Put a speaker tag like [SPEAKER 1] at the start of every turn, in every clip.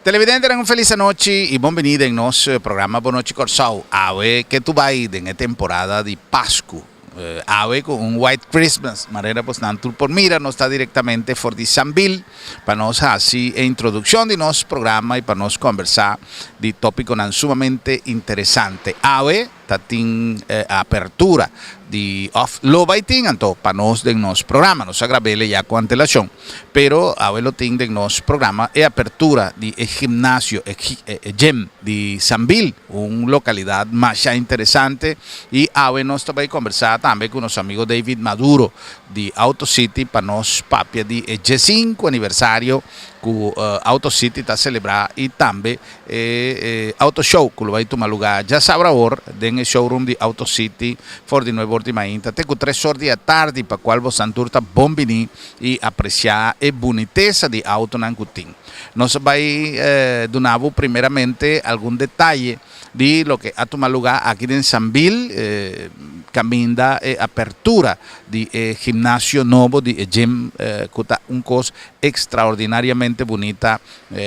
[SPEAKER 1] Televidentenan un felis anochi y bon bini den nos programa Bon Nochi Kòrsou. Awe ke tu bai den e temporada di Pasku. Awe ku un White Christmas, manera bosnan tur por mira nos ta direktamente for di Sambil pa nos hasi e introdukshon di nos programa y pa nos kombersá di topikonan sumamente interesante. Awe. Ta tin apertura di of lo bay tin anto pa nos den nos programa. Nos a grabele ya cu antelacion, pero awe lo tin den nos programa e apertura di e gimnasio, e gym di Sambil, un localidad masha interesante y awe nos ta bay combersa tambe cu nos amigo David Maduro di Auto City pa nos papia di e diescinco aniversario cu Auto City ta celebra y tambe E auto show ku lo bai tuma lugá djasabra awor den e showroom di Auto City for di nuebe or di mainta te ku tres or di atardi pa kual bosan tur ta bon bini i apresiá e bunitesa di autonan ku tin. Nos a bai duna bo primeramente algun detaye di loke a tuma lugá aki den Sambil kaminda e apertura di e gimnasio nobo di e gym ku ta un kos ekstraordinariamente bunita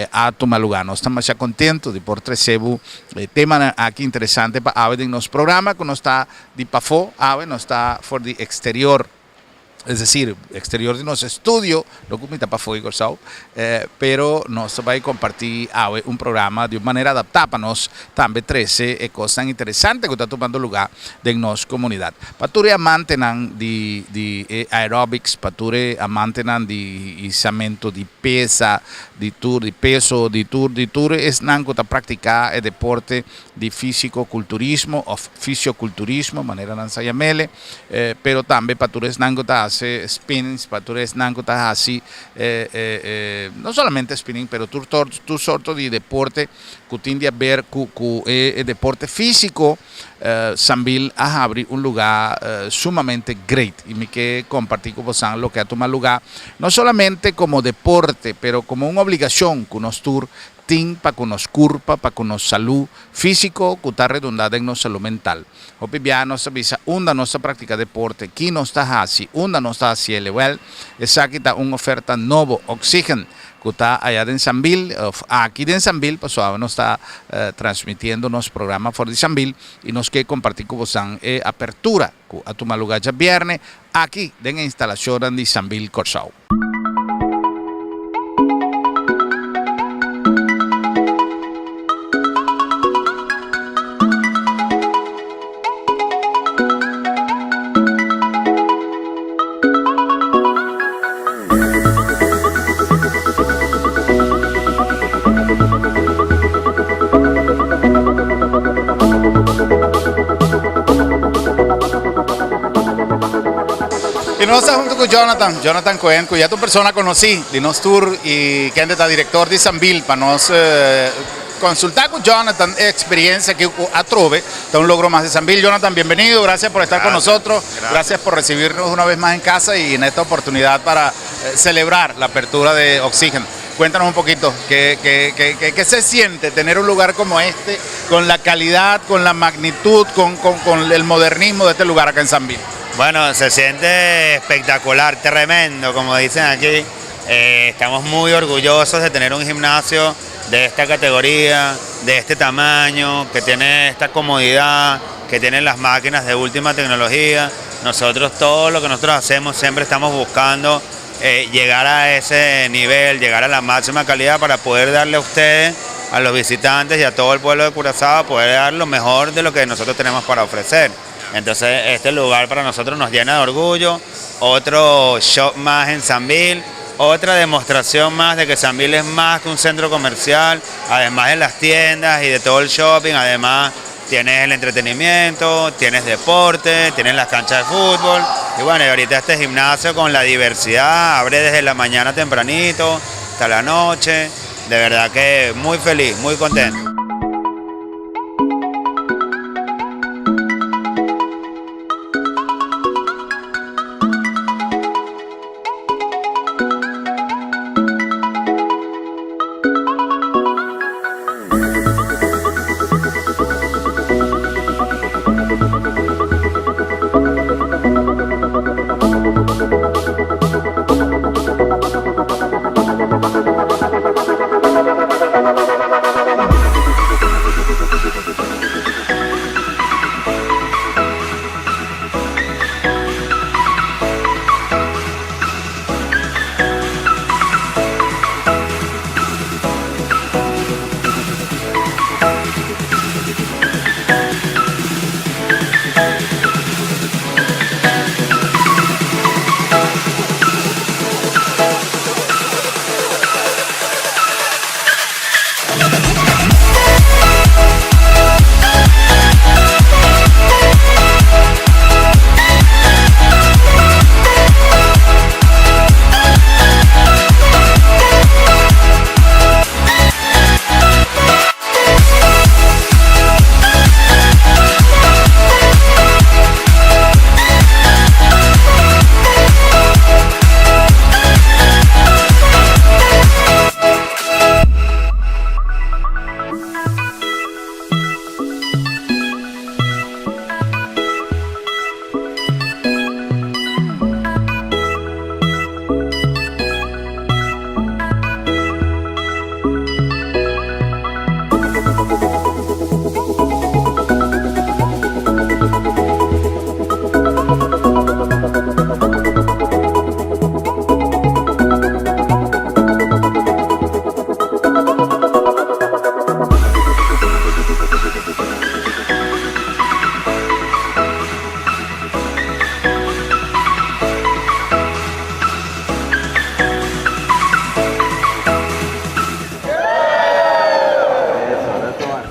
[SPEAKER 1] A tuma lugar. Nos ta masha contento di por trece bo e temanan aki interesante pa awe den nos programa cu nos ta di pafo awe, nos ta for di exterior, es decir, exterior di nos estudio, no cu mi ta pafo di Corsou, pero nos ta bay comparti awe un programa di un manera adapta pa nos tambe trece e cosnan interesante cu ta tumando lugar den nos comunidad. Pa tur e amantenan di di e aerobics, pa tur e amantenan di hisamento di pesa, di tur di peso, di tur di tur esnan cu ta practica e deporte di fisicoculturismo of fisioculturismo manera nan sa yamele, pero tambe pa tur esnan cu ta haci spinning, pa tur esnan cu ta haci no solamente spinning pero tur tur sorto di deporte cu tin di haber cu cu e deporte fisico. Sambil a habri un lugá sumamente great y mi ke comparti cu bosan loke a tuma lugá no solamente como deporte pero como un obligacion cu nos tur tin pa cu nos curpa, pa cu nos salú fisico cu ta redunda den nos salú mental. Hopi bia nos ta bisa unda nos ta practica deporte, ki nos ta haci, unda nos ta haciele, wel esaki ta un oferta nobo, Oxygen. Cu ta aya den Sambil, of aki den Sambil, pasobra awe nos ta transmitiendo nos programa for di Sambil y nos ke comparti cu bosan e apertura cu a tuma lugar djabierne aki den e instalacionnan di Sambil Corsou. Y nos ta hunto cu Jonathan, Jonathan Cohen, cu ya ta un persona conoci di nos tur y kende ta director di Sambil pa nos Consulta cu Jonathan e experiencia que cu atrobe ta un logro mas di Sambil. Jonathan, bienvenido, gracias por estar con nosotros, gracias por recibirnos una vez más en casa y en esta oportunidad para celebrar la apertura de Oxígeno. Cuéntanos un poquito, ¿qué, qué, qué, qué se siente tener un lugar como este, con la calidad, con la magnitud, con, con, con el modernismo de este lugar acá en Sambil?
[SPEAKER 2] Bueno, se siente espectacular, tremendo, como dicen aquí. Eh, estamos muy orgullosos de tener un gimnasio de esta categoría, de este tamaño, que tiene esta comodidad, que tiene las máquinas de última tecnología. Nosotros todo lo que nosotros hacemos siempre estamos buscando eh, llegar a ese nivel, llegar a la máxima calidad para poder darle a ustedes, a los visitantes y a todo el pueblo de Curazao, poder dar lo mejor de lo que nosotros tenemos para ofrecer. Entonces este lugar para nosotros nos llena de orgullo, otro shop más en Sambil, otra demostración más de que Sambil es más que un centro comercial, además de las tiendas y de todo el shopping, además tienes el entretenimiento, tienes deporte, tienes las canchas de fútbol. Y bueno, y ahorita este gimnasio con la diversidad, abre desde la mañana tempranito hasta la noche. De verdad que muy feliz, muy contento.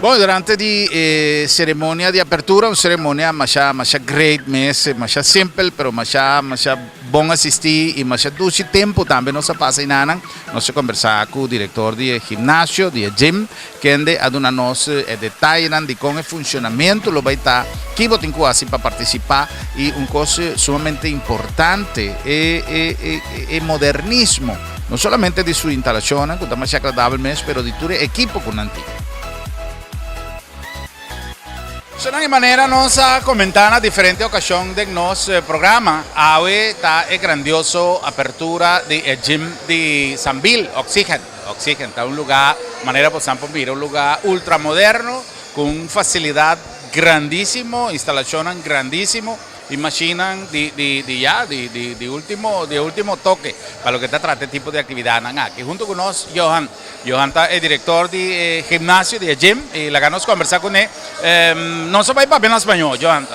[SPEAKER 1] Bon, durante di e ceremonia di apertura, un ceremonia masha masha great mes, masha simpel, pero masha masha bon asisti y masha dushi tempo tambe nos a pasa enanan. Nos a conversa cu director di e gimnasio, di e gym, kende a duna nos e detayenan di con e funcionamento lo bay ta, ki bo tin cu haci pa participa y un cos sumamente importante, e e e e modernismo, no solamente di su instalacionnan cu ta masha agradabel mes, pero di tur e ekipo cu nan tin. Asina e manera nos a comenta na diferente ocasion den nos programa, awe ta e grandioso apertura di e gym di Sambil, Oxygen. Oxygen ta un lugar, manera bo san por mira, un lugar ultramoderno cu un facilidad grandisimo, instalacionnan grandisimo. Y mashinnan di di di ya di di di ultimo di e ultimo toke pa loke ta trata e tipo di actividadnan aki. Hunto cu nos Johan, Johan ta e director di e gimnasio di e gym y laga nos combersa cune. Nos a bay papia na spañol Johan.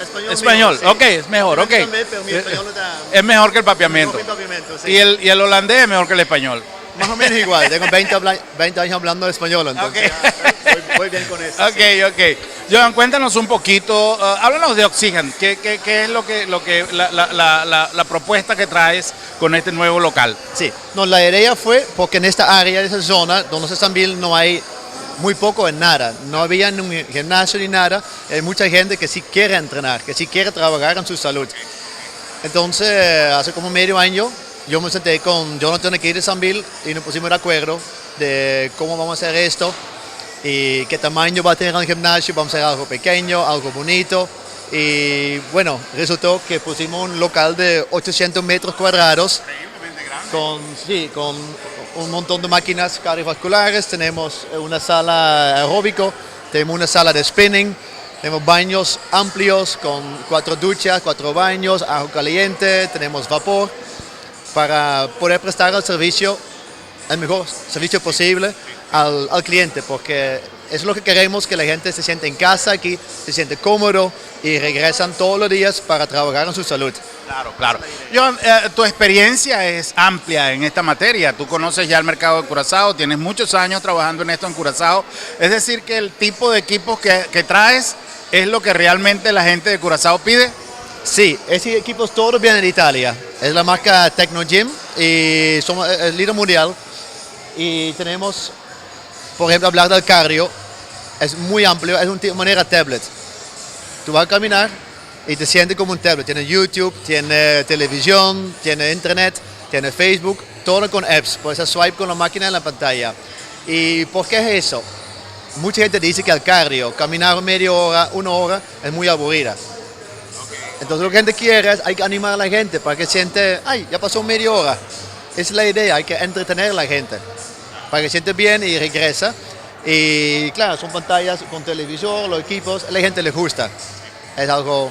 [SPEAKER 3] Español,
[SPEAKER 1] Español,
[SPEAKER 3] mejor, sí.
[SPEAKER 1] ok, es mejor, ok.
[SPEAKER 3] También, pero mi español no ta
[SPEAKER 1] Es mejor que el papiamento.
[SPEAKER 3] Mejor que el papiamento, sí.
[SPEAKER 1] Y el y el holandés es mejor que el español.
[SPEAKER 3] Más o menos igual, tengo 20, 20 años hablando español, entonces
[SPEAKER 1] Ok.
[SPEAKER 3] ya voy, voy bien con eso.
[SPEAKER 1] Ok,
[SPEAKER 3] sí.
[SPEAKER 1] ok. Johan, cuéntanos un poquito, háblanos de Oxygen. ¿Qué, qué, qué es lo que, lo que, la, la, la, la, la propuesta que traes con este nuevo local?
[SPEAKER 3] Sí, no, la idea fue porque en esta área, en esta zona donde se Sambil, no hay muy poco en nada. No había ni un gimnasio ni nada. Hay mucha gente que sí quiere entrenar, que sí quiere trabajar en su salud. Entonces, hace como medio año, yo me senté con Jonathan aquí de Sambil y nos pusimos de acuerdo de cómo vamos a hacer esto y qué tamaño va a tener el gimnasio. Vamos a hacer algo pequeño, algo bonito. Y bueno, resultó que pusimos un local de 800 metros cuadrados con, sí, con un montón de máquinas cardiovasculares. Tenemos una sala aeróbico, tenemos una sala de spinning, tenemos baños amplios con cuatro duchas, cuatro baños, agua caliente, tenemos vapor para poder prestar el servicio, el mejor servicio posible al cliente, porque es lo que queremos, que la gente se siente en casa aquí, se siente cómodo y regresan todos los días para trabajar en su salud.
[SPEAKER 1] Claro. Johan, tu experiencia es amplia en esta materia. Tú conoces ya el mercado de Curazao, tienes muchos años trabajando en esto en Curazao. Es decir, que el tipo de equipos que traes es lo que realmente la gente de Curazao pide.
[SPEAKER 3] Sí, ese equipo todos vienen de Italia. Es la marca Technogym y somos el líder mundial. Y tenemos, por ejemplo, hablar del cardio, es muy amplio, es una manera tablet. Tú vas a caminar y te sientes como un tablet. Tiene YouTube, tiene televisión, tiene internet, tiene Facebook, todo con apps. Puedes hacer swipe con la máquina en la pantalla. ¿Y por qué es eso? Mucha gente dice que el cardio, caminar media hora, una hora, es muy aburrida. Entonces lo que la gente quiere es, hay que animar a la gente para que siente, ay, ya pasó media hora. Esa es la idea, hay que entretener a la gente para que siente bien y regresa. Y claro, son pantallas con televisor, los equipos, a la gente le gusta. Es algo.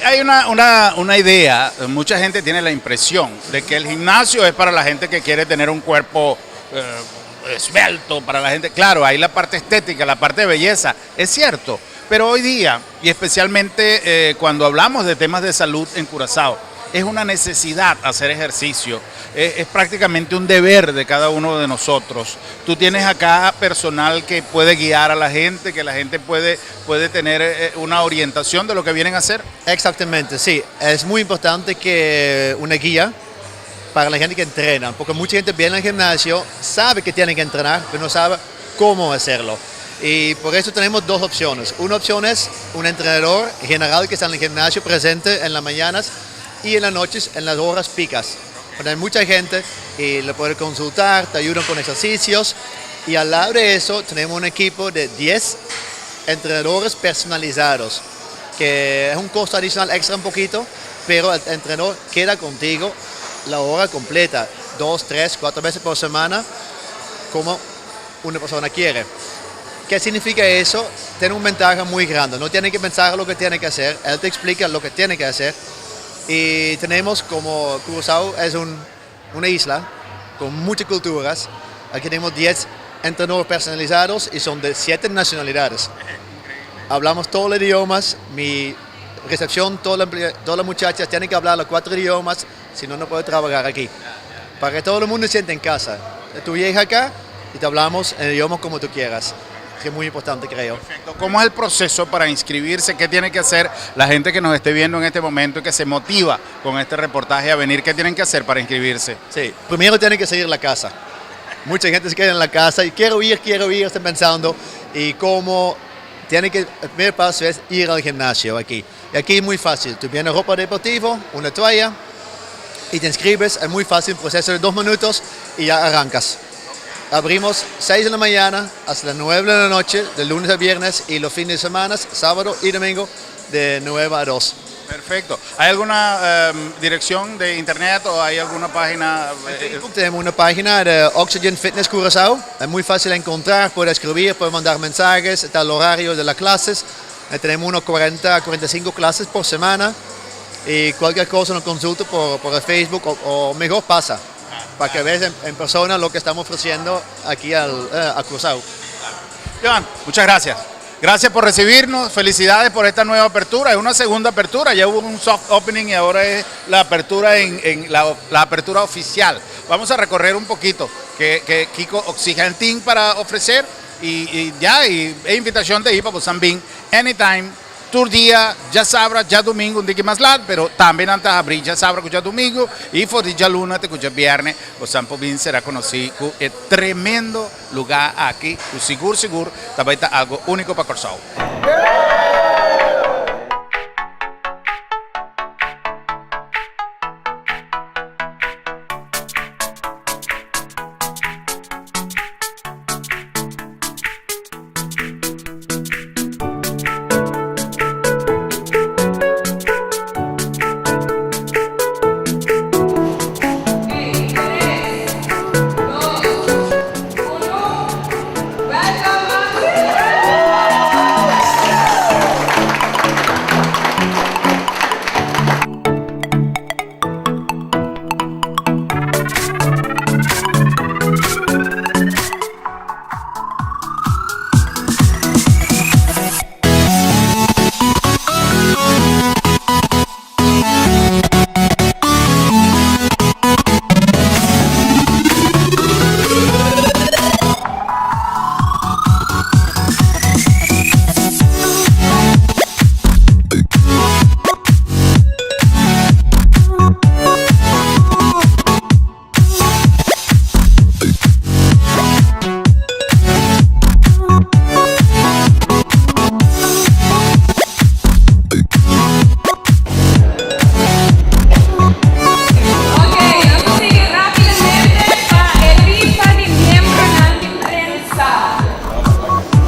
[SPEAKER 1] Hay una idea, mucha gente tiene la impresión de que el gimnasio es para la gente que quiere tener un cuerpo esbelto, para la gente, claro, hay la parte estética, la parte de belleza, es cierto, pero hoy día, y especialmente cuando hablamos de temas de salud en Curazao, es una necesidad hacer ejercicio, es prácticamente un deber de cada uno de nosotros. Tú tienes acá personal que puede guiar a la gente, que la gente puede tener una orientación de lo que vienen a hacer.
[SPEAKER 3] Exactamente, sí. Es muy importante que una guía para la gente que entrena, porque mucha gente viene al gimnasio, sabe que tiene que entrenar, pero no sabe cómo hacerlo. Y por eso tenemos dos opciones. Una opción es un entrenador general que está en el gimnasio presente en las mañanas y en las noches en las horas picas. Cuando hay mucha gente y le puede consultar, te ayudan con ejercicios. Y al lado de eso tenemos un equipo de 10 entrenadores personalizados, que es un costo adicional extra un poquito, pero el entrenador queda contigo la hora completa, dos, tres, cuatro veces por semana, como una persona quiere. ¿Qué significa eso? Tiene una ventaja muy grande. No tiene que pensar lo que tiene que hacer, él te explica lo que tiene que hacer. Y tenemos como Curazao es una isla con muchas culturas. Aquí tenemos 10 entrenadores personalizados y son de 7 nacionalidades. Hablamos todos los idiomas. Mi recepción, todas las muchachas tienen que hablar los cuatro idiomas, si no, no puedo trabajar aquí. Para que todo el mundo se sienta en casa. Tú llegas acá y te hablamos en el idioma como tú quieras. Que es muy importante, creo.
[SPEAKER 1] Perfecto. ¿Cómo es el proceso para inscribirse? ¿Qué tiene que hacer la gente que nos esté viendo en este momento y que se motiva con este reportaje a venir? ¿Qué tienen que hacer para inscribirse?
[SPEAKER 3] Sí, primero tienen que salir la casa. Mucha gente se queda en la casa y quiero ir, están pensando. Y como tiene que, el primer paso es ir al gimnasio aquí. Y aquí es muy fácil. Tú vienes ropa deportiva, una toalla y te inscribes. Es muy fácil, un proceso de 2 minutos y ya arrancas. Abrimos 6 de la mañana hasta las 9 de la noche, de lunes a viernes y los fines de semana, sábado y domingo, de 9 a 2.
[SPEAKER 1] Perfecto. ¿Hay alguna dirección de internet o hay alguna página?
[SPEAKER 3] Facebook tenemos una página de Oxygen Fitness Curaçao. Es muy fácil de encontrar, puede escribir, puede mandar mensajes, está el horario de las clases. Tenemos unos 40 45 clases por semana. Y cualquier cosa nos consulta por el Facebook o mejor pasa, para que veas en persona lo que estamos ofreciendo aquí a Curaçao.
[SPEAKER 1] Joan, muchas gracias. Gracias por recibirnos, felicidades por esta nueva apertura. Es una segunda apertura, ya hubo un soft opening y ahora es la apertura en la apertura oficial. Vamos a recorrer un poquito que kiko Oxygen tin pa ofresé i ya, i e invitashon ta pa bin anytime, tur dia, djasabra, djadumingu, un dia mas lat, pero tambe nan ta habrí djasabra ku djadumingu i for di djaluna te ku djabièrnè, bo por bin sera konosí ku e tremendo lugá aki, ku sigur sigur tambe ta algu úniko pa Kòrsou.
[SPEAKER 4] Ok, 3, 2, 1. Welcome! Ok, nos ta sigui rápidamente pa e rifa di miembro di prensa.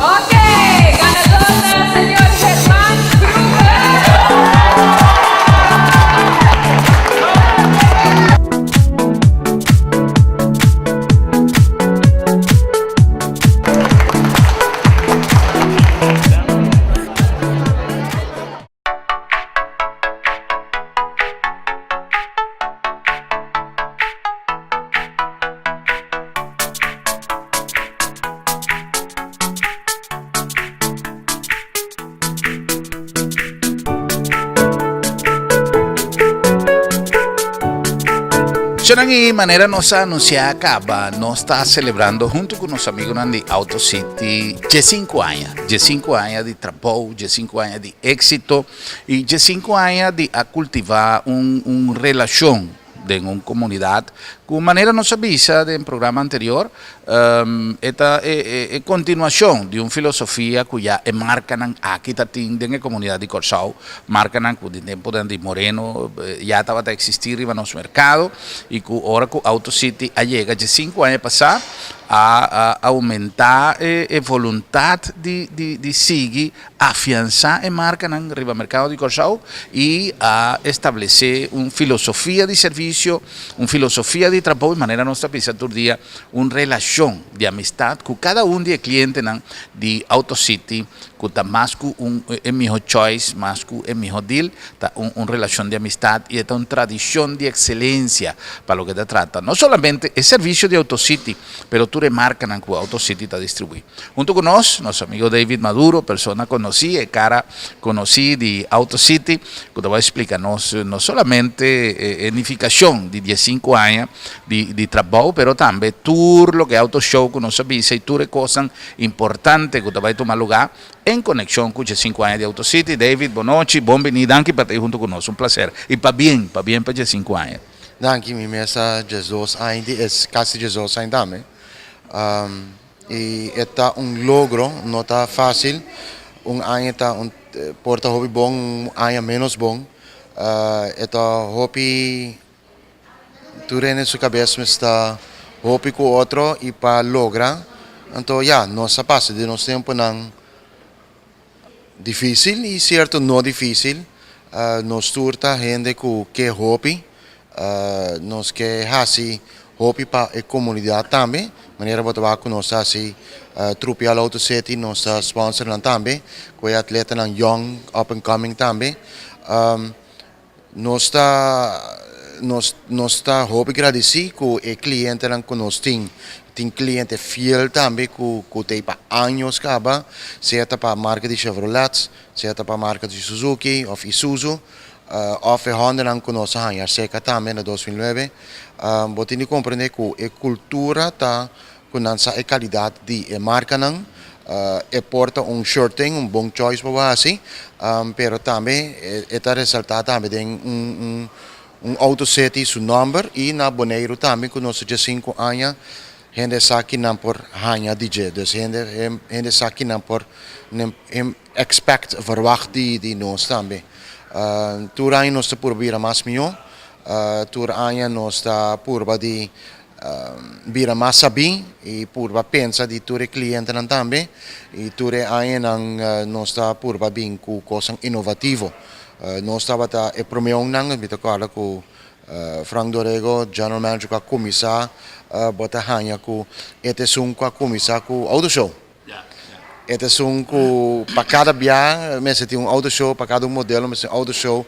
[SPEAKER 4] Ok, ganadó señor Germán Kruger.
[SPEAKER 1] Di manera nos a anunsiá kaba, nos ta selebrando huntu ku nos amigunan di Auto City 5 aña, 5 aña di trabou, 5 aña di éksito i 5 aña di a kultivá un relashon den un komunidat. Ku manera nos a bisa den programa anterior, ta e kontinuashon di un filosofia ku ya e markanan aki tatin den komunidat di Kòrsou, markanan ku di tempu di Moreno ya tabata eksistí riba nos merkado i ku ora ku Auto City a yega 5 aña pasá a oumentá e boluntat di sigui afiansá e markanan riba merkado di Kòrsou i a establesé un filosofia di servisio, un filosofia di trabou, di manera nos ta pensa tur dia, un relashon di amistat ku kada un di e klientenan di Auto City, ku ta mas ku un mihó choice, mas ku e mihó deal, ta un relashon di amistat i ta un tradishon di ekselensia pa loke ta trata no solamente e servisio di Auto City, pero tur e markanan ku Auto City ta distribuí. Huntu ku nos, nos amigu David Maduro, persona konosí. konosí, e kara konosí di Auto City, ku ta bai splika nos no solamente e nifikashon di diesinku aña di di trabou, pero tambe tur loke Auto Show ku nos a bisa i tur e kosnan importante ku ta bai tuma lugá en konekshon ku diesinku aña di Auto City. David, bon nochi, bon bini, danki pa ta ei huntu ku nos, un plaser i pabien, pabien pa diesinku aña.
[SPEAKER 5] Danki, mi mes ta diesdos aña di es kasi diesdos aña tambe. I e ta un logro, no ta fásil. Un aña ta un por ta hopi bon, un aña ménos bon. E ta hopi tur hende su kabes mester ta hopi ku otro i pa logra. Anto ya, nos a pasa den nos tempunan Difícil y cierto no difícil. Nos tur ta hende cu ke hopi. Nos ke haci hopi pa e comunidad tambe. Manera bo ta wak cu nos ta haci Trupial Auto City, nos ta sponsor nan tambe, cu e atletanan young, up and coming tambe. Nos ta nos nos ta hopi gradisí ku e klientenan ku nos tin. Tin kliente fiel tambe ku ku ta ei pa años kaba, sea ta pa marka di Chevrolet, sea ta pa marka di Suzuki òf Isuzu, òf e Hondanan ku nos a haña serka tambe na 2009. Bo tin di komprendé ku e kultura ta ku nan sa e kalidat di e markanan, e por ta un sure thing, un bon choice pa bo hasi, pero tambe e ta resaltá tambe den un un auto city su nòmber i na Boneiru tambe ku nos ta djesinku aña hende sa ki nan por haña di dje, dus hende hende sa ki nan por expect, verwacht di nos tambe. Tur aña nos ta purba bira mas mihó, tur aña nos ta purba di Bira mas sabí i purba pensa di tur e klientenan tambe i tur e añanan nos ta purba bin ku kosnan inovativo. Nos tabata e promé unnan, mi ta kòrda ku Frank Dorego, General Manager ku a kuminsá bo ta haña ku e ta esun ku a kuminsá ku Auto Show. E ta esun ku pa kada bia mester tin un auto show, pa kada un modelo mester tin un auto show.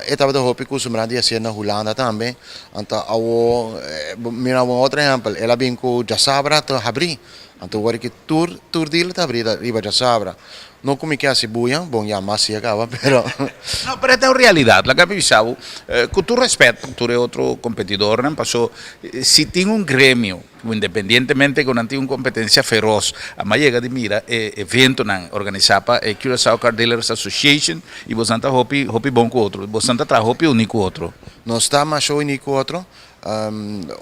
[SPEAKER 5] E tabata hopi kustumbrá di hasié na Hulanda tambe. Anto awo, mira un otro ehèmpel, el a bin ku djasabra ta habrí. Anto wor ki tur tur dealer ta habrí riba djasabra. No ku mi ke hasi buya, bon ya mas si a kaba, pero.
[SPEAKER 1] No, pero e ta un realidat. Laga mi bisa bo, ku tur rèspèt pa tur e otro kompetidornan, paso si tin un gremio Ku independientemente ku nan tin un kompetensia feros, a mas yega di mira e eventonan organisá pa e Curaçao Car Dealers Association i bosan ta hopi hopi bon ku otro, bosan ta traha hopi uní ku otro.
[SPEAKER 5] Nos ta masha uní ku otro.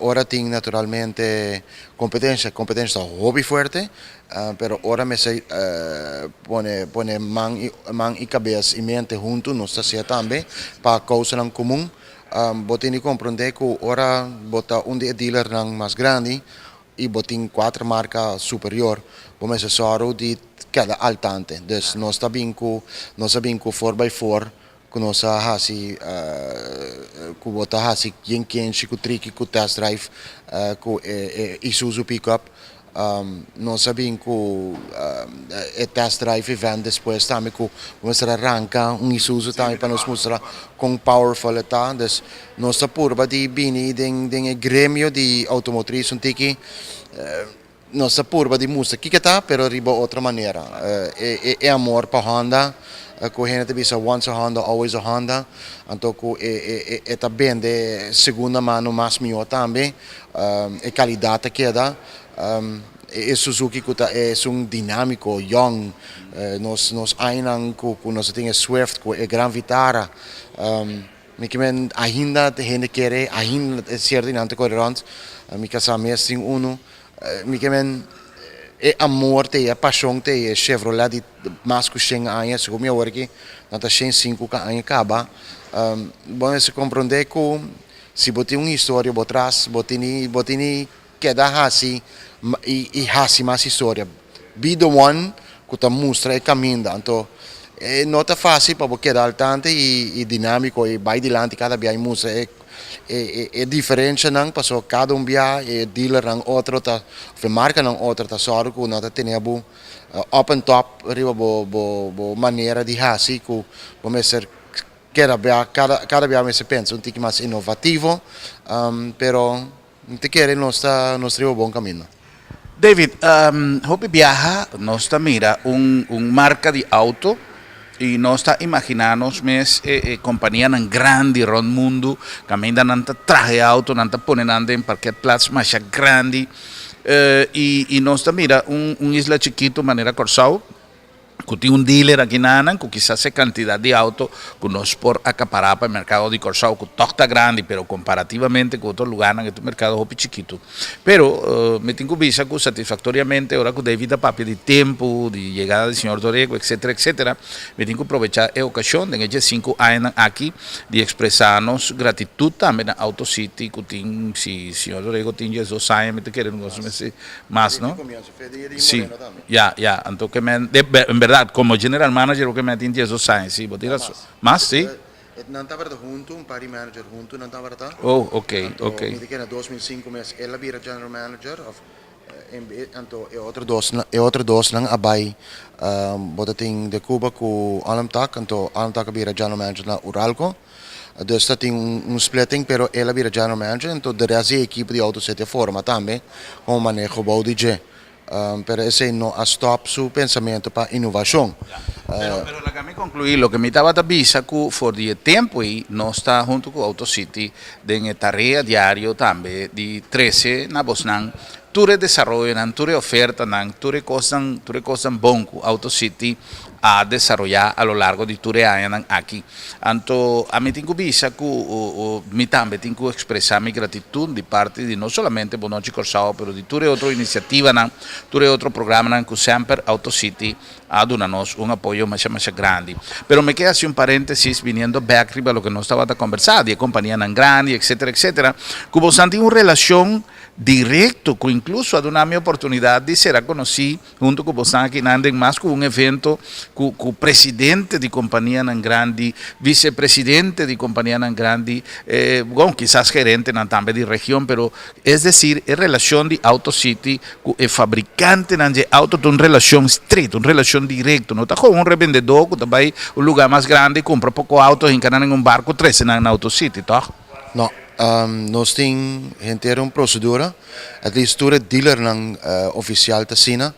[SPEAKER 5] Ora tin naturalmente kompetensia, kompetensia ta hopi fuerte, pero ora mester pone pone man i man i kabes i mente huntu nos ta hasié tambe pa kousanan komun. Bo tin di komprondé ku ora bo ta un di e dealernan mas grandi i bo tin kuater marka superior, bo mester sòru di keda al tante. Dus nos ta bin ku nos a bin ku four by four ku nos a hasi ku bo ta hasi yen kenshi ku triki ku test drive ku e Isuzu pickup. Nos a bin ku e test drive event despues tambe ku bo mester a ranka un Isuzu tambe pa nos mustra kon powerful e ta. Dus nos ta purba di bini den den e gremio di automotriz un tiki nos ta purba di mustra kiko e ta pero riba otro manera. E e amor pa Honda ku hende ta bisa once a Honda always a Honda anto ku e e ta bende segunda mano mas mihó tambe. E kalidat ta keda. E Suzuki ku ta esun dinámiko, yòn. Nos nos añanan ku ku nos a tin e Swift ku e Gran Vitara. Mi ke men ainda hende kere, ainda e sierto di nan ta kore rònt. Mi kasá mes tin unu. Mi ke men e amor t'ei, e pashon t'ei, e Chevrolet di mas ku shen aña, segun mi awor aki nan ta shen sinku ka aña kaba. Bo mester komprondé ku. Si bo tin un historia bo tras, bo tini bo tini keda hasi i i hasi mas historia. Be the one ku ta mustra e kaminda. Anto e no ta fásil pa bo keda al tante i i dinámiko i bai dilanti kada bia i mustra e e e diferenshanan pasobra kada un bia e dealernan otro ta òf e markanan otro ta sòru ku nan ta tene bo up and top riba bo bo bo manera di hasi ku bo mester Keda bia, kada kada bia mester pensa un tiki mas inovativo, pero mi ta kere nos ta nos riba bon kaminda.
[SPEAKER 1] David, hopi biaha nos ta mira un marca di auto y nos ta imagina nos mes e companianan grandi rond mundo caminda nan ta traha e auto, nan ta pone nan den parkeerplaats masha grandi y nos ta mira un isla chikito manera Corsou ku tin un dealer aki nanan ku kisas e kantidat di outo ku nos por akapará pa e merkado di Kòrsou ku tòg ta grandi pero komparativamente ku otro lugánan e ta un merkado hopi chikitu. Pero mi tin ku bisa ku satisfaktoriamente ora ku David a papia di tempu di yegada di señor Dorego etcetera etcetera mi tin ku probechá e okashon den e diesinku añanan aki di ekspresá nos gratitut tambe na Auto City ku tin si señor Dorego tin diesdos aña mi ta kere nos mester mas no. Sí, ya, ya. Anto ke men, de, en berdad, como general manager bo ke men tin 12 aña, sí, bo tin razon. Mas, sí?
[SPEAKER 5] Nan tabata hunto, un par di manager hunto nan tabata.
[SPEAKER 1] Oh, ok,
[SPEAKER 5] Anto, mi ta kere na 2005 mes el a bira general manager of anto e otro dos nan a bai bo ta tin de Cuba ku Alamtak, anto Alamtak a bira general manager na Uralco. Dus ta tin un splitting, pero el a bira general manager, anto de rest di e ekipo di Auto City a forma tambe como maneho bou di dje. Pero esei no a stop su pensamento pa innovacion.
[SPEAKER 1] Pero laga mi conclui loke mi tabata bisa ku for di e tempo ei nos ta hunto ku Auto City den e tarea diario tambe di trece na bosnan tur e desaroyonan, tur e ofertanan, tur e kosnan bon ku Auto City a desaroyá a lo largo di tur e añanan aki. Anto ami tin ku bisa ku mi tambe tin ku ekspresá mi gratitut di parti di no solamente Bon Nochi Kòrsou, pero di tur e otro inisiativanan, tur e otro programanan ku semper Auto City a duna nos un apoyo masha masha grandi. Pero mi ke hasi un paréntesis biniendo bèk riba loke nos tabata kombersá di e kompanianan grandi, etcétera, etcétera, ku boso tin un relashon direkto ku inkluso a duna mi oportunidat di sera konosí hunto ku boso akinan den mas ku un evento ku presidente di kompanianan grandi, visepresidente di kompanianan grandi, bon, kisas gerentenan tambe di region, pero es desir, e relashon di Auto City ku e fabrikantenan di outo ta un relashon estrecho, un relashon direkto. No ta komo un rebendedó ku ta bai un lugá mas grandi i kumpra poko outo, hinka nan den un barko, trese nan na Auto City, tòg?
[SPEAKER 5] No, nos tin henter un prosedura, at least tur e dealernan ofisial ta asina,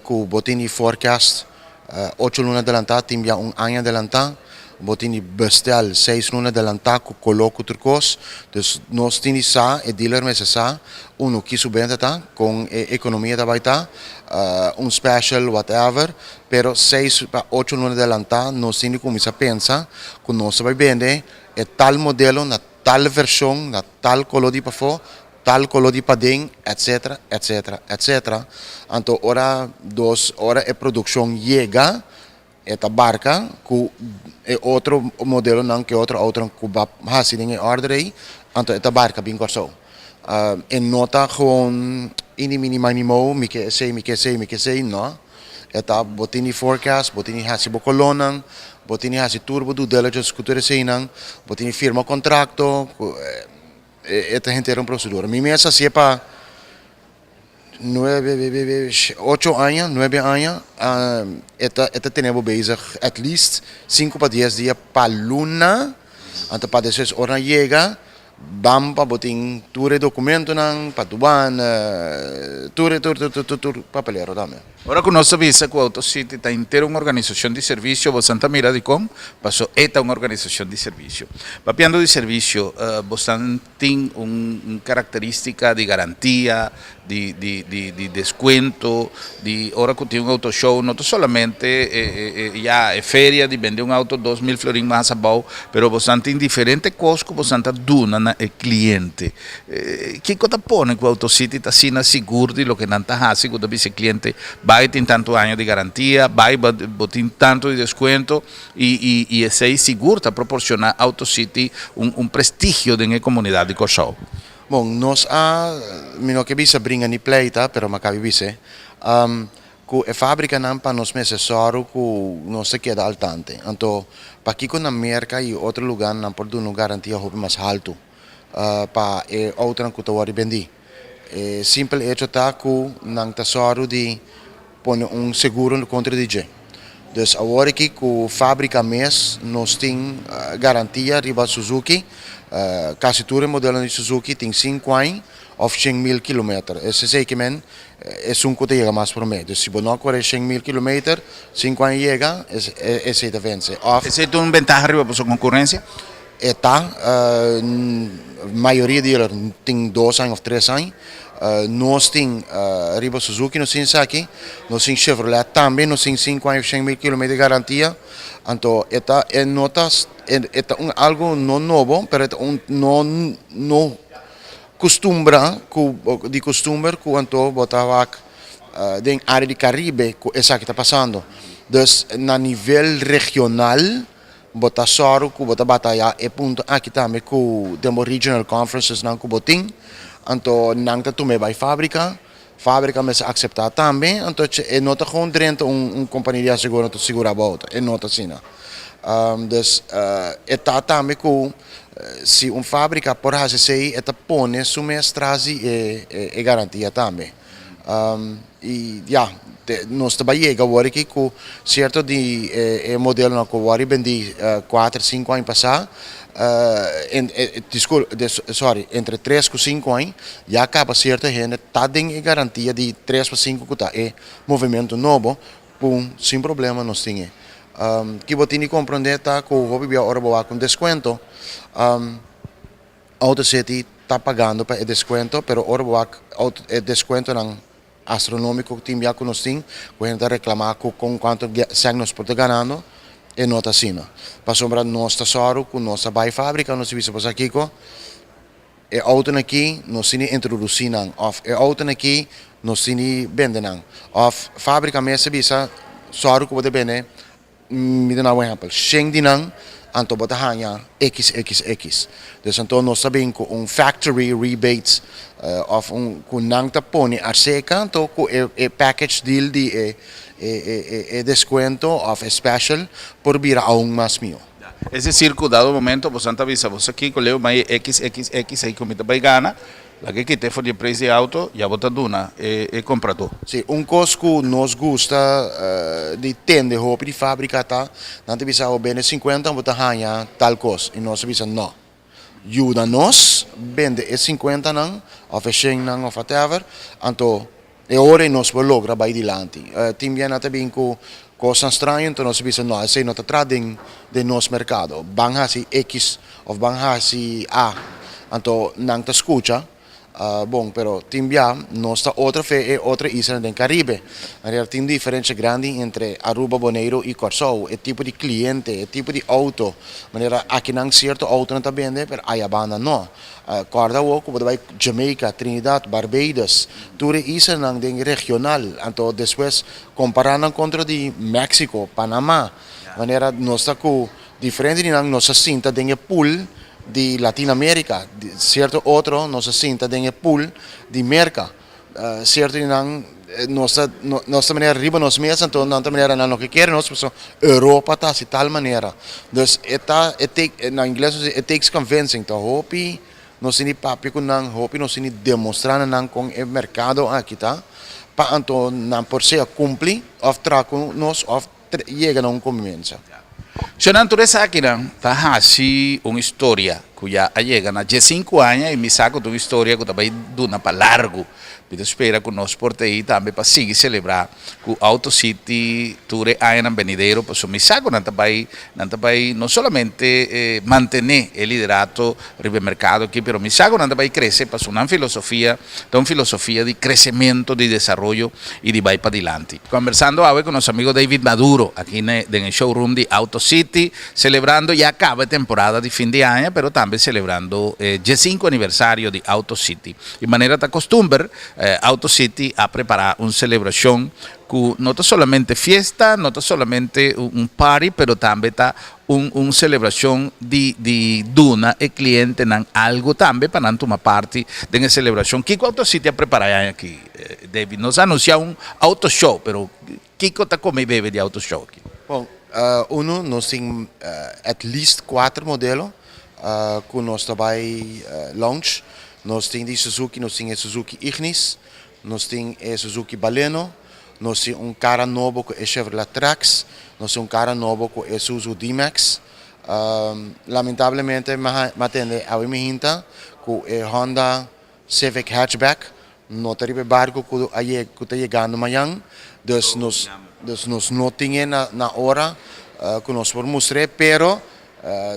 [SPEAKER 5] ku bo tin di forecast 8 luna adelantá, tin bia un aña adelantá, bo tin di bestel 6 luna adelantá ku koló ku tur kos. Dus nos tin di sa, e dealer mester sa, uno ki su benta ta, kon e ekonomia ta bai ta, un special, whatever, pero 6 pa 8 luna adelantá nos tin di kuminsá pensa ku nos ta bai bende e tal modelo na tal vershon, na tal koló di pafó, tal koló di paden, etc., etc., etc. Anto ora e produkshon yega, e ta barka ku e otro modelonan, ku e otro outonan ku bo a hasi den e order ei, anto e ta barka bin Kòrsou. E no ta gewoon ini mini mini mo, mi ke esei, mi ke esei, mi ke esei, no. E ta bo tin di forecast, bo tin di hasi bo kolónan, bo tin di hasi tur bo due diligence ku tur eseinan, bo tin di firma kontrakto, e ta henter un prosedura. Mi mes hasié pa 9, 8 aña, 9 aña, e ta tene bo bezig at least 5 pa 10 dia pa luna, anto pa despues ora yega, bam pa bo tin tur e dokumentonan, pa douane, tur tur tur tur tur papelero tambe.
[SPEAKER 1] Ora ku nos ta bisa ku Auto City ta henter un organisashon di servisio, bo ta mira dikon? Paso e ta un organisashon di servisio. Papiando di servisio, bo tin un karakterístika di garantia, di deskuento, di ora ku tin un auto show, no ta solamente ya e feria di bende un outo 2000 florin mas abou, pero bo tin diferente kos ku bo ta duna na e kliente. Kiko ta pone ku Auto City ta asina sigur di loke nan ta hasi ku ta bisa e kliente bai tin tantu aña di garantia, bai bo tin tantu di deskuento i esei sigur ta proporshoná Auto City un prestigio den e komunidat di Kòrsou?
[SPEAKER 5] Bon, nos a, mi no ke bisa bringa ni pleita, pero m'a kaba bisa, ku e fábrikanan pa nos mester sòru ku nos ta keda al tanto. Anto, pakiko na Merka i otro lugá nan por duna un garantia hopi mas haltu pa e outonan ku ta wòrdu bendí. E simpel hecho ta ku nan ta sòru di pone un seguro kontra di dje. Dus awor aki ku fábrika mes nos tin garantia riba Suzuki, kasi tur e modelo di Suzuki tin 5 aña. òf 100.000 kilometer. Esei ke men esun ku ta yega mas promé. Dus si bo no a kore 100.000 kilometer, 5 aña yega, esei ta vense. Òf.
[SPEAKER 1] Esei ta un bentaha riba boso konkurensia?
[SPEAKER 5] E ta, mayoria di dealer tin 2 aña òf 3 aña. Nos tin riba Suzuki nos tin esaki, nos tin Chevrolet tambe, nos tin 5 aña, 100.000 kilometer garantia. Anto, e ta e no ta e ta un algo no nobo, pero e ta un no no kustumbra ku di kustumber ku anto bo ta wak den área di Karibe ku esaki ta pasando. Dus na nivel regional bo ta sòru ku bo ta bataya e punto aki tambe ku den bo regional conferences nan ku bo tin. Anto nan ta tuma bai fábrika, fábrika mester aseptá tambe, anto e no ta gewoon drenta un kompania di aseguro ta sigurá bo outo, e no ta asina. Dus e ta tambe ku si un fábrika por hasi esei, e ta pone su mes tras di e garantia tambe. I ya, nos ta bai yega awor aki ku sierto di e modelonan ku wòrdu bendí 4, 5 aña pasá, sorry, entre 3 ku 5 aña, ya kaba sierto hende ta den e garantia di 3 pa 5 ku ta e movementu nobo, pum, sin problema nos tin e. Ki bo tin di komprondé ta ku hopi bia ora bo wak un deskuento, Auto City ta pagando pa e deskuento, pero ora bo wak e deskuentonan astronómiko ku tin bia ku nos tin, ku hende ta reklamá ku kon kuantu sèn nos por ta ganando, e no ta asina. Pasobra nos ta sòru ku nos ta bai fábrika, nos ta bisa bo sa kiko, e outonan aki nos tin di introdusí nan, òf e outonan aki nos tin di bende nan. Òf fábrika mes ta bisa sòru ku bo ta bende, mi ta duna un ehèmpel, 100 di nan, anto bo ta haña XXX. Dus anto nos ta bin ku un factory rebates òf un ku nan ta pone aserka anto ku e package deal di e deskuento òf e special por bira aún mas mihó.
[SPEAKER 1] Es desir ku dado momento boso ta bisa bo sa kiko leu mai XXX ei ku mi ta bai gana, laga kit'é for di e preis di auto, ya bo ta duna e kompradó.
[SPEAKER 5] Si, un kos ku nos gusta di tende hopi di fábrika ta, nan ta bisa bo bende 50 bo ta haña tal kos i nos ta bisa no. Yuda nos bende e 50 nan òf e 100 nan òf whatever, anto e ora ei nos por logra bai dilanti. Tin bia nan ta bin ku kosnan straño, anto nos ta bisa no, esei no ta traha den nos merkado. Ban hasi X òf ban hasi A, anto nan ta skucha. Bon, pero tin bia nos ta otro fe e otro islanan den Karibe. En realidad tin diferensia grandi entre Aruba, Boneiru i Kòrsou. E tipo di kliente, e tipo di outo, manera akinan sierto outonan ta bende, pero aya banda no. Kòrda awor ku bo ta bai Jamaica, Trinidad, Barbados, tur e islanan den regional, anto despues kompará nan kontra di Mexico, Panama, manera nos ta ku diferente di nan nos a sinta den e pool di Latinoamérica, sierto otro nos a sinta den e pool di Merka, sierto di nan nos ta nos ta manera riba nos mes, anto nan ta manera nan no ke kere nos pasobra Europa ta hasi tal manera. Dus e ta e take na ingles nos di it takes convincing, ta hopi nos tin di papia ku nan, hopi nos tin di demostrá na nan kon e merkado aki ta pa anto nan por sea kumpli òf traha ku nos òf yega na un konvivensia.
[SPEAKER 1] Shonnan, tur esakinan ta hasi un historia ku ya a yega na 15 aña i mi sa ku ta un historia ku ta bai duna pa largu. Mi ta spera ku nos por ta ei tambe pa sigui selebrá ku Auto City tur e añanan benidero, pasobra mi sa ku nan ta bai nan ta bai no solamente mantené e liderato riba e merkado aki, pero mi sa ku nan ta bai krese pasobra nan filosofia ta un filosofia di kresementu, di desaroyo i di bai padilanti. Kombersando awe ku nos amigo David Maduro aki den e showroom di Auto City, selebrando ya kaba e temporada di fin di aña, pero tambe selebrando e 15 aniversario di Auto City. Di manera ta kostumber, Auto City a prepará un selebrashon ku no ta solamente fiesta, no ta solamente un party, pero tambe ta un selebrashon di duna e klientenan algu tambe pa nan tuma parti den e selebrashon. Kiko Auto City a prepará e aña aki, David? Nos a anunsiá un auto show, pero kiko ta kome i bebe di auto show aki?
[SPEAKER 5] Bon, unu, nos tin at least kuater modelo ku nos ta bai launch. Nos tin di Suzuki, nos tin e Suzuki Ignis, nos tin e Suzuki Baleno, nos tin un kara nobo ku e Chevrolet Trax, nos tin un kara nobo ku e Isuzu D-Max. Lamentablemente mi a tende awe mi hinta ku e Honda. Civic Hatchback, no ta riba e barco cu a yega, cu ta yegando mañan, dus nos, dus nos no tin e na, na ora cu nos por mustr'e, pero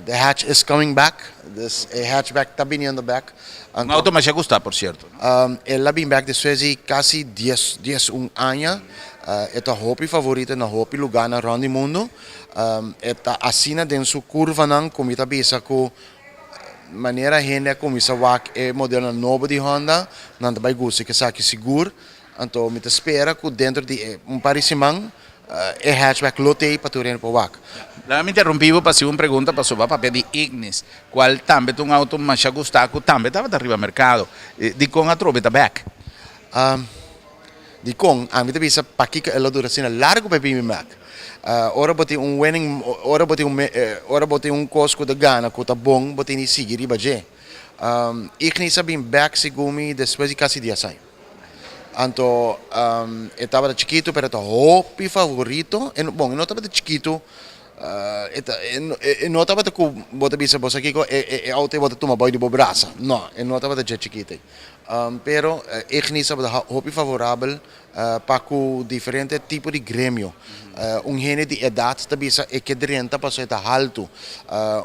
[SPEAKER 5] the hatch is coming back, dus e hatchback ta biniendo bek.
[SPEAKER 1] Un auto masha gusta por cierto, no?
[SPEAKER 5] El a bin bek despues di casi dies, dies un aña, e ta hopi favorito na hopi lugarnan rond di mundo, e ta asina den su curvanan cu mi ta bisa cu Manera hende a kuminsá wak e modelnan nobo di Honda, nan ta bai gusta esaki sigur. Anto mi ta spera ku dentro di e un par di siman e hatchback lo t'ei pa tur hende por wak.
[SPEAKER 1] Laga mi interrumpí bo pa hasi un pregunta pasobra papia di Ignis, kual tambe ta un auto masha gustá ku tambe tabata riba merkado. Dikon atrobe ta bèk?
[SPEAKER 5] Dikon? Ami ta bisa pakiko e lo dura asina largu pa e bini bek. Ora bo tin un winning, ora bo tin un, ora bo tin un kos ku ta gana, ku ta bon, bo tin di sigui riba dje. Ignis a bin bek segun mi despues di kasi dies aña. Anto e tabata chikitu pero e ta hopi favorito, bon e no tabata chikitu, E ta, e no tabata ku bo ta bisa bo sa kiko e e outo ei bo ta tuma bou di bo brasa. No, e no tabata dje chikito ei. Pero Ignis tabata hopi favorabel pa ku diferente tipo di gremio. Un hende di edat ta bisa e ke drenta pasobra e ta haltu.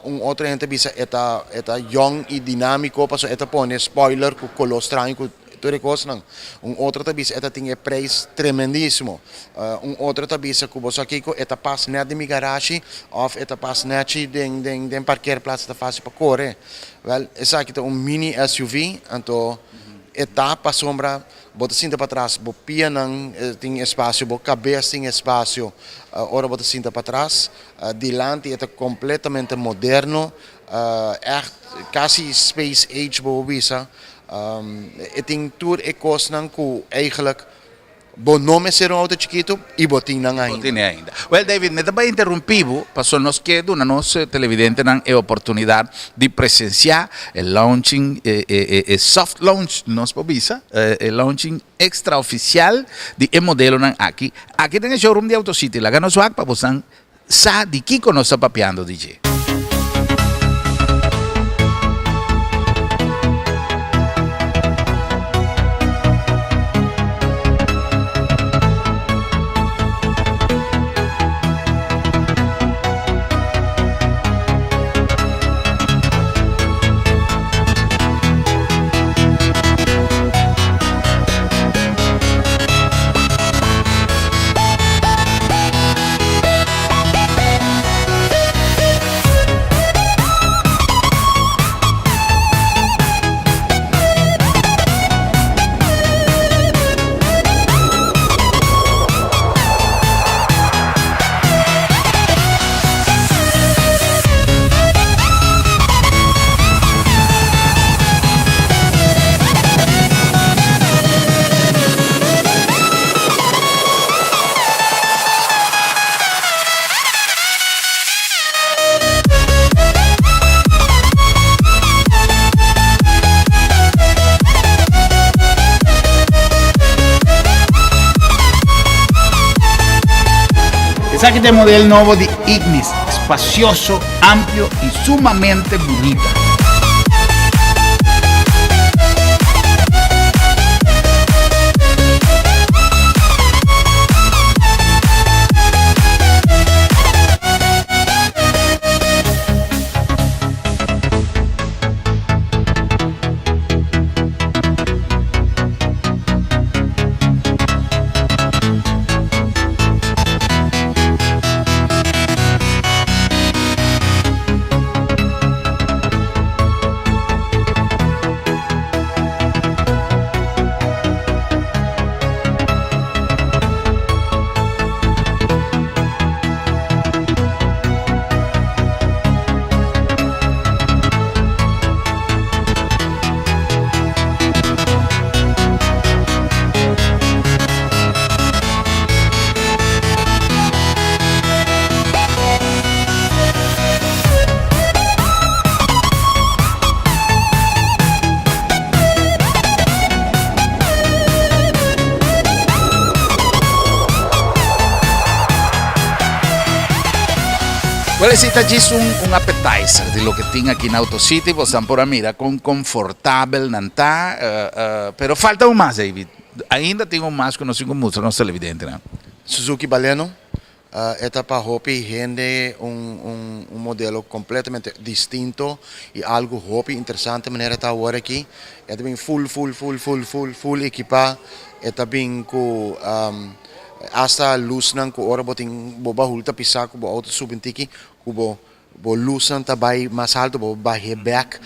[SPEAKER 5] Un otro hende ta bisa e ta e ta yòn i dinámiko pasobra e ta pone spoiler ku koló straño ku Tur e kosnan. Un otro ta bisa e ta tin e prijs tremendisimo. Un otro ta bisa ku bo sa kiko e ta pas nèt den mi garashi òf e ta pas nèchi den den den parkeerplaats e ta fásil pa kore. Wèl esaki ta un mini SUV anto e ta pasobra bo ta sinta patras bo pianan tin espasio bo kabes tin espasio ora bo ta sinta patras. Dilanti e ta kompletamente moderno ègt kasi space age bo por bisa. E tin tur e kosnan ku eigenlijk bo no mester un outo chikitu i bo tin nan ainda.
[SPEAKER 1] Bo tin e ainda. Well David, mi ta bai interrumpí bo pasobra nos ke duna nos televidentenan e oportunidat di presensiá e launching, e soft launch nos por bisa, e launching extraofisial di e modelonan aki, aki den e showroom di Auto City. Laga nos wak pa bosan Sa di kiko nos ta papiando di dje. Esaki ta e model nobo di Ignis, espacioso, amplio y sumamente bunita. Well, esei ta djis un un appetizer di loke tin aki na Auto City. Bosnan por a mira kon konfortabel nan ta. Pero falta un mas, David. Ainda tin un mas ku nos tin ku mustra nos televidentenan.
[SPEAKER 5] Suzuki Baleno e ta pa hopi hende un un un modelo completamente distinto y algo hopi interesante manera ta awor aki. E ta bin full full full full full full ekipa. E ta bin ku Hasta lusnan ku ora bo tin bo bahul ta pisá ku bo outo subi un tiki ku bo bo lusnan ta bai mas alto bo bah'é bèk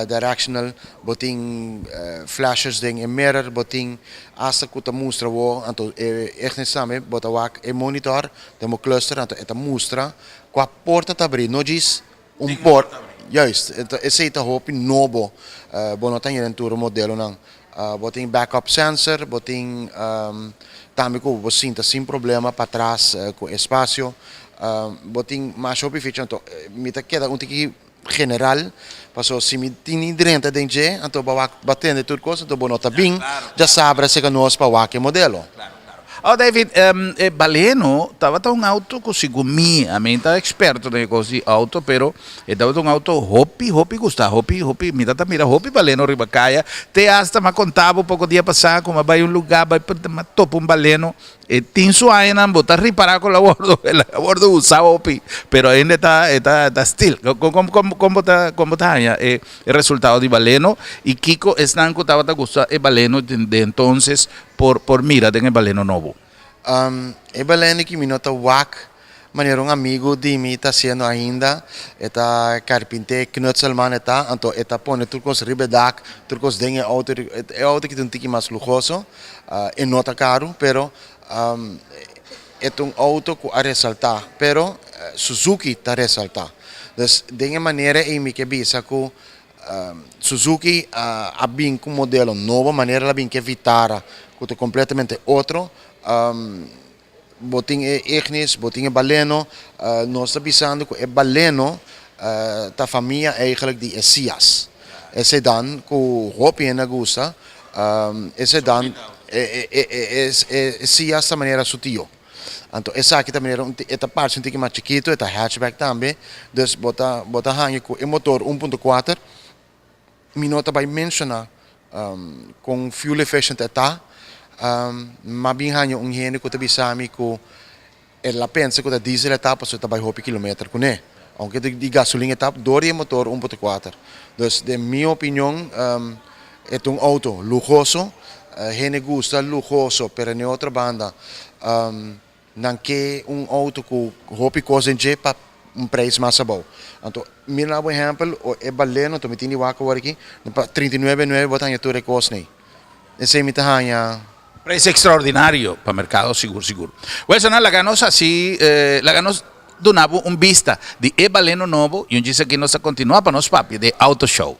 [SPEAKER 5] directional bo tin flashers den e mirror bo tin hasta ku ta mustra bo anto e ignis tambe bo ta wak e monitor den bo cluster anto e ta mustra kua porta ta abrí no djis un porta juist esei ta hopi nobo bo no ta hira den tur e modelonan Bo tin backup sensor, bo tin tambe ku bo sinta sin problema patras ku espasio. Bo tin masha hopi feature anto mi ta keda un tiki general pasobra si mi tin di drenta den dje anto bo a wak bo a tende tur kos anto bo no ta bin djasabra serka nos pa wak e modelo.
[SPEAKER 1] Oh David, e Baleno tabata un auto cu segun mi, ami ta experto den e cos di auto, pero e tabata un auto hopi, hopi gusta, hopi, hopi, mi ta mira hopi Baleno riba caya, te hasta m'a conta bo poco dia pasa cu m'a bay un lugar, bay m'a topa un Baleno, e tin su añanan, bo ta ripara cu el a wordo, el a wordo usa hopi, pero ainda e ta, e ta, e ta stil. Con, con, con bo ta, con bo ta haña e resultado di Baleno y kico esnan cu tabata gusta e Baleno de entonces por por mira den e baleno nobo?
[SPEAKER 5] E baleno ki mi no ta wak manera un amigu di mi ta hasiendo ainda, e ta karpinté, knutselman e ta, anto e ta pone tur kos riba e dak, tur kos den e outo, e outo ki ta un tiki mas luhoso, e no ta karu, pero e ta un outo ku a resaltá, pero Suzuki ta resaltá. Dus den e manera ei mi ke bisa ku Suzuki a bin ku modelo nobo, manera el a bin ku e Vitara ku ta kompletamente otro. Bo tin e Ignis, bo tin e Baleno. Nos ta bisando ku e Baleno ta famia eigentlik di e Ciaz. E sedan ku hopi hende a gusta, e sedan, e Ciaz ta manera su tio. Anto esaki ta manera un e ta parse un tiki mas chikitu, e ta hatchback tambe, dus bo ta bo ta haña ku e motor 1.4, mi no ta bai menshoná kon fuel efficient e ta, m'a bin haña un hende ku ta bisa mi ku el a pensa ku ta diesel e ta pasobra e ta bai hopi kilometer kuné, ounke di gasolin e ta dor di e motor 1.4. Dus den mi opinion E ta un auto luhoso, hende gusta luhoso, pero n'e otro banda nan ke un auto ku hopi kos den dje pa un prijs mas abou. Anto mira na bo ehèmpel e Baleno, anto mi tin di wak awor aki, pa 39 nuebe bo ta haña tur e kosnan ei. Esei mi ta haña.
[SPEAKER 1] Prijs extraordinario pa mercado sigur sigur. Welsona laga nos haci laga nos duna bo un bista di e Baleno nobo y un djis aki nos ta continua pa nos papia di e auto show.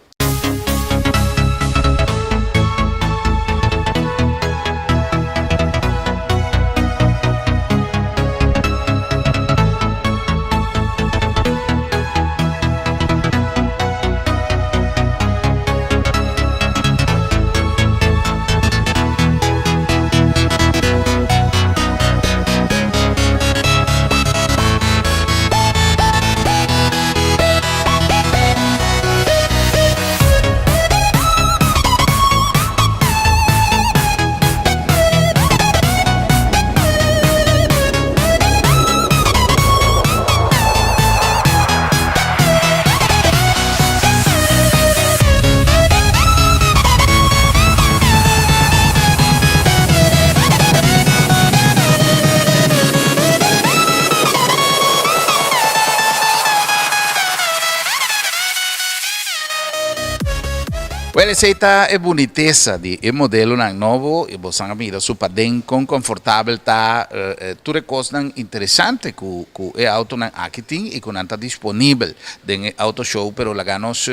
[SPEAKER 1] Wel esey ta e bunitesa di e modelonan nobo y bosan a mira su paden con confortabel ta tur e cosnan interesante cu cu e autonan aki tin y cu nan ta disponibel den e auto show pero laga nos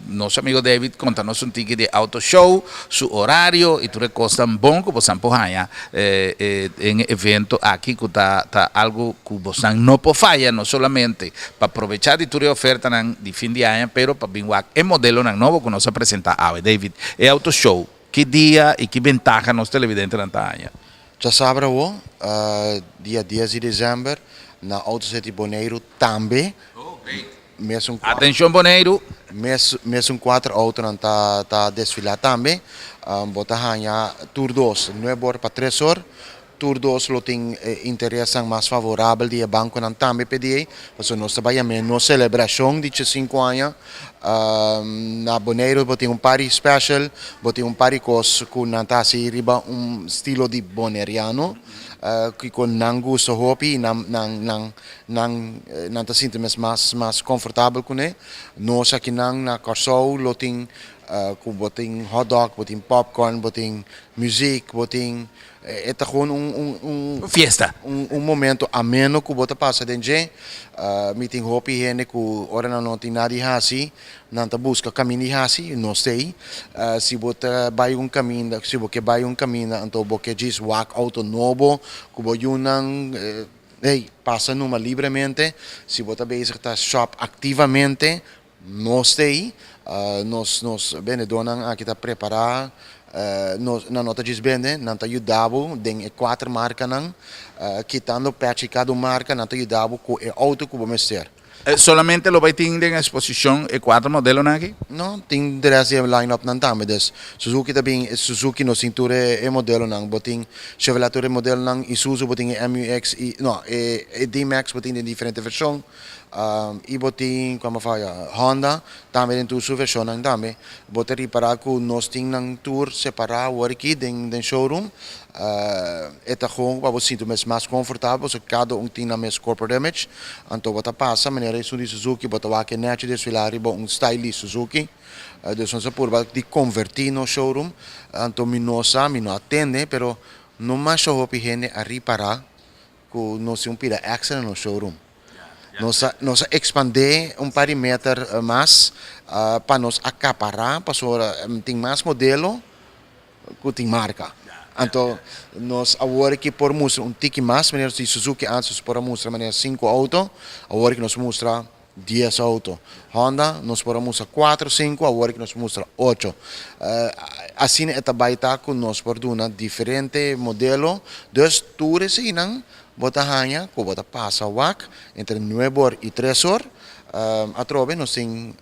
[SPEAKER 1] nos amigo David conta nos un tiki di e auto show su horario y tur e cosnan bon cu bosan por haya den e evento aki cu ta ta algo cu bosan no por faya no solamente pa probecha di tur e ofertanan di fin di aña pero pa bin wak e modelonan nobo cu nos a presenta awe. David, e auto show, ki dia y ki bentaha nos televidentenan ta haña?
[SPEAKER 5] Djasabra awo, dia dies di december, Na Auto City Boneiru tambe. Mesun
[SPEAKER 1] Atenshon, Boneiru!
[SPEAKER 5] Mesun kuater outonan ta desfilá tambe. Bo ta haña tur dos 9 or pa 3 or. Tur dos lo tin interesnan mas favorabel di e bankonan tambe PDA. Pasobra nos ta bai yam'é nos selebrashon di 5 aña. Na Boneiru bo tin un party special, bo tin un par di kos ku nan ta hasi riba un estilo di boneriano. Ku nan gusta hopi i nan nan nan nan nan ta sinti mes mas komfortabel kuné. Nos akinan na Kòrsou lo tin ku bo tin hot dog, bo tin popcorn, bo tin muziek, bo tin e ta gewoon un
[SPEAKER 1] fiesta.
[SPEAKER 5] Un momento ameno ku bo ta pasa den dje. Mi tin hopi hende ku ora nan no tin nada di hasi, nan ta buska kaminda di hasi, nos t'ei. Si bo ta bai un kaminda, si bo ke bai un kaminda, anto bo ke djis wak outo nobo ku bo yunan, hey, pasa numa libremente. Si bo ta bezig ta shop aktivamente, nos t'ei. Nos bendedónan aki ta prepará, nos nan no ta djis bende, nan ta yuda bo den e kuater markanan, kitando pèchi kada un marka, nan ta yuda bo ku e outo ku bo mester.
[SPEAKER 1] Solamente lo bai tin den eksposishon e kuater modelonan aki?
[SPEAKER 5] No, tin de rest di e line-up nan tambe. Dus Suzuki ta bin, Suzuki nos tin tur e modelonan. Bo tin Chevrolet tur e modelonan, Isuzu bo tin e MUX i no, e D-Max bo tin den diferente vershon. I bo tin, kua mi faya, Honda tambe den tur su vershonnan tambe. Bo ta ripará ku nos tin nan tur separá awor aki den showroom. E ta gewoon pa bo sinti mes mas komfortabel, pasobra kada un tin nan mes corporate image. Anto bo ta pasa manera esun di Suzuki, bo ta wak e nèchi desfilá riba un style di Suzuki. Dus nos a purba di konvertí nos showroom. Anto mi no sa, mi no a tende, pero no masha hopi hende a ripará ku nos tin un pida èkstra na nos showroom. Nos a ekspandé un par di meter mas pa nos akapará, pasobra tin mas modelo ku tin marka. Anto nos awor aki por mustra un tiki mas, manera di Suzuki antes nos por a mustra manera sinku outo, awor aki nos mustra 10 outo. Honda nos por a mustra kuater, sinku, awor aki nos mustra ocho. Asina e ta bai ta ku nos por duna diferente modelo, dus tur eseinan bo ta haña ku bo ta pasa wak entre 9 or i 3 or. Atrobe nos tin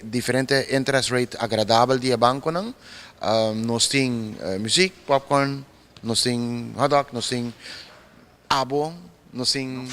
[SPEAKER 5] diferente interest rate agradabel di e bankonan. Nos tin muziek, popcorn, nos tin hot dog, nos tin abo, nos tin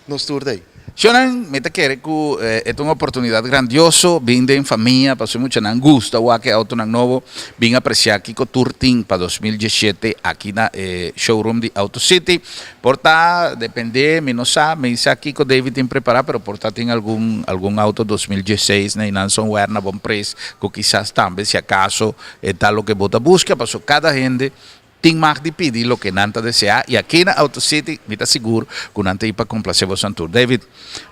[SPEAKER 5] nos tur t'ei.
[SPEAKER 1] Shonan, mi ta kere ku e ta un oportunidat grandioso, bin den famia, pasobra muchanan gusta wak e outonan nobo, bin apresiá kiko tur tin pa 2017 aki na e showroom di Auto City. Por ta, dependé, mi no sa, mi sa kiko David tin prepará, pero por ta tin algun outo 2016 na einan somewhere na bon prijs, ku kisas tambe si akaso e ta loke bo ta buska, pasobra kada hende tin mag di pidi loke nan ta deseá i aki na Auto City mi ta sigur ku nan ta ei pa komplasé boso tur. David,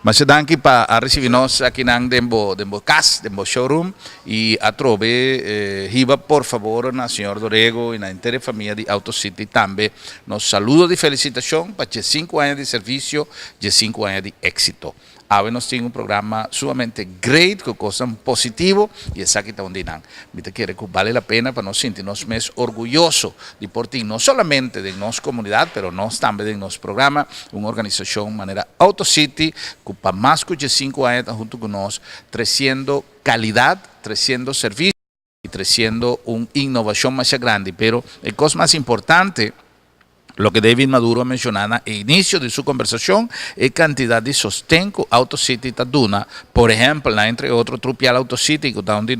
[SPEAKER 1] masha danki pa a risibí nos akinan den bo kas, den bo showroom i atrobe hiba por fabor na señor Dorego i na henter e famia di Auto City tambe nos saludo di felisitashon pa 5 aña di servisio, 5 aña di éksito. Awe nos tin un programa sumamente great, ku kosnan positivo i esaki ta un di nan. Mi ta kere ku bale la pena pa nos sinti nos mes orguyoso di por tin no solamente den nos komunidat, pero nos tambe den nos programa, un organisashon manera Auto City, ku pa mas ku 5 aña ta huntu ku nos, tresiendo kalidat, tresiendo servisio i tresiendo un inovashon mas grandi. Pero e kos mas importante, loke David Maduro a menshoná na inisio di su kombersashon, e kantidat di sosten ku Auto City ta duna, por ehèmpel, na entre otro, Trupial Auto City, ku ta un di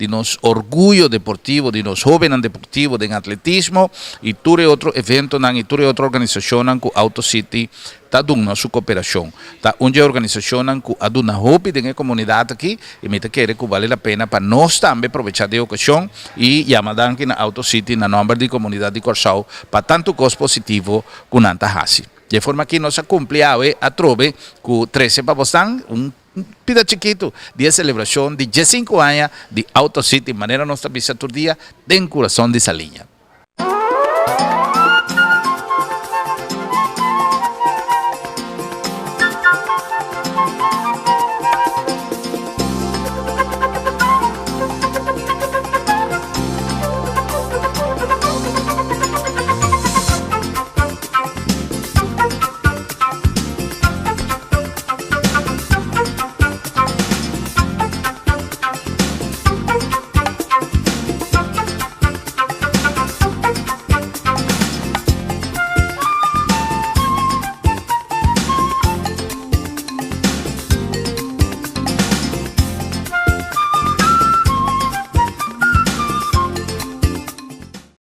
[SPEAKER 1] nos orguyo deportivo, di nos hóbennan deportivo den atletismo, i tur e otro eventonan i tur e otro organisashonnan ku Auto City ta duna su kooperashon. Ta un organisashonnan ku a duna hopi den e komunidat aki i mi ta kere ku bale la pena pa nos tambe aprovechá e okashon i yama danki na Auto City na nòmber di komunidat di Kòrsou pa tantu kos positivo ku nan ta hasi. Di forma ku nos a kumpli awe atrobe ku 13 pa bosnan un pida chikitu di selebrashon di 5 aña di Auto City, manera nos ta bisa tur dia den kurason di Saliña.